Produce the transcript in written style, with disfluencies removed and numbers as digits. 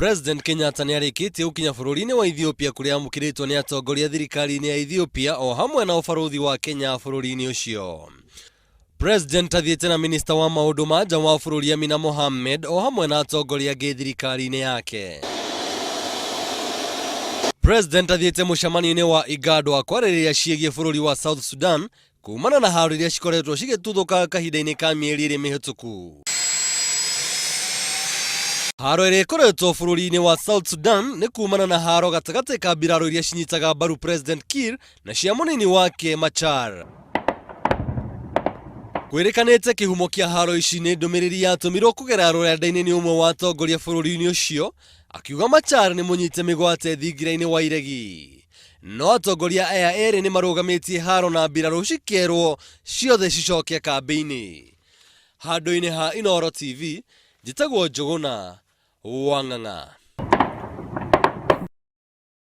President Kenyatta nĩarĩkĩtie gũkinya bũrũri-inĩ wa Ethiopia kũrĩa amũkĩrĩtwo nĩ atongoria thirikari-inĩ ya Ethiopia o hamwe na ũbarũthi wa Kenya bũrũri-inĩ ũcio. President athiĩte na minista wa maũndũ ma nja wa bũrũri Amina Mohamed o hamwe na atongoria angĩ thirikari-inĩ yake. President athiĩte mũcemanio-inĩ wa IGAD wa kwarĩrĩria ciĩgiĩ bũrũri wa South Sudan kumana na haro iria cikoretwo cigĩtuthũka kahinda-inĩ ka mĩeri ĩrĩ mĩhĩtũku. Haro ĩrĩa ĩkoretwo bũrũri-inĩ wa South Sudan nĩ kumana na haro gatagatĩ ka mbirarũ iria cinyitaga mbaru President Kiir na cia mũnini wake Machar. Kwĩrĩkanĩte kĩhumo kĩa haro ici nĩ ndũmĩrĩri yatũmirwo kũgerera rũrenda-inĩ nĩ ũmwe wa atongoria bũrũri-inĩ ũcio akiuga Machar nĩ mũnyite mĩgwate thingira-inĩ wa iregi. No atongoria aya erĩ nĩ marũgamĩtie haro na mbirarũ cikerwo ciothe cicoke kambĩ-inĩ. Handũ-inĩ ha Inooro TV, njĩtagwo Njũgũna wa Ng'ang'a.